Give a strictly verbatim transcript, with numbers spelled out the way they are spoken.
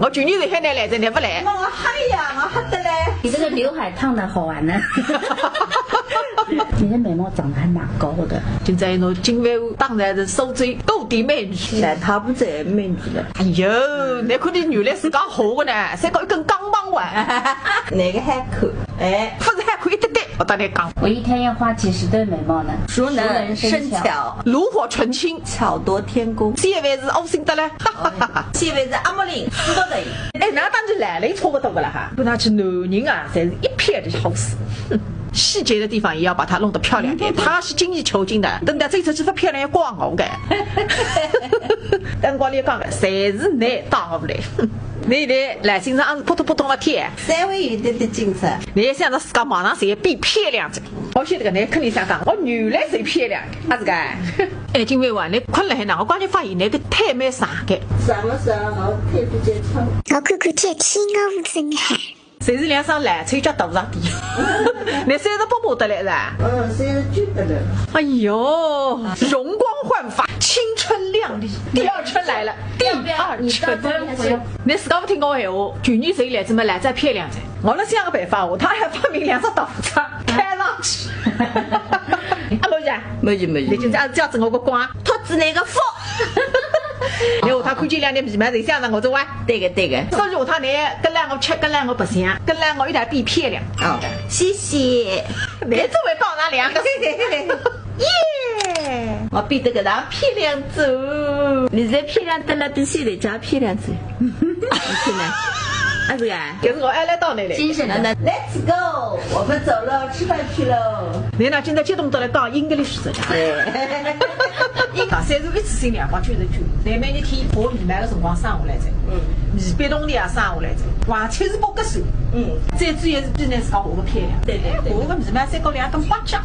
我去年是喊侬来着，侬勿来。那我嗨呀，我嗨得来。你这个刘海烫的好玩呢。你的眉毛长得还蛮高的。现在侬今晚当然是苏州高地美女。那她不是美女了。哎呦，侬看侬原来是讲好的呢，像个一根钢棒哇。哪个还可？哎，不是还可以的对，我跟侬讲。我一天要画几十对眉毛呢。熟能生巧。炉火纯青，巧夺天工。谢万是窝心得来。谢万是阿莫林，斯多的。哎，那当然来了，差不多的了哈。不然去男人啊，侪是一片的好事。哼，细节的地方也要把它弄得漂亮点。他是精益求精的，等到这一次是不漂亮要挂我的。跟光里讲的，侪是侬打下来。哼，侬现在来身上还是扑通扑通的贴。稍微有点点精神。侬也想着自家马上侪要变漂亮着。我晓得个，侬肯定想讲，我原来是漂亮的，啊是个。哎，今晚晚侬困了海呢，我刚才发现侬个腿蛮长的。长了长了，我腿比较长。我看看天气，我勿真好。侪是两双烂腿脚大着点。侬三十八码得来是吧？嗯，三十九得来。哎呦，容光焕发，青春靓丽，第二春来了，第二春。侬自家勿听我闲话，去年谁来这么来再漂亮着？我辣想个办法，下趟还发明两只大拇指，开上去。啊，没事啊。没事没事。侬今朝借仔我个光，托仔侬个福。侬下趟看见两条眉毛，侪想着我做啊。对个对个。所以下趟侬跟牢我吃，跟牢我白相，跟牢我一道变漂亮。哦，谢谢。侬只会讲那两个字。耶！我变得个大漂亮子哦，侬现在漂亮得了，比现在加漂亮子。你看呢？啊是啊。就是我爱来到侬嘞。精神的。那那 Let's go，我们走了，吃饭去喽。侬呢，今朝激动得来讲English着。对。啊，虽然一次性两百九十九，侬每日天爬眉毛个辰光省下来着，嗯，眉笔筒里也省下来着，横七竖八个手，嗯，最主要是比侬自家画个漂亮。对对对。画个眉毛像个两根芭蕉。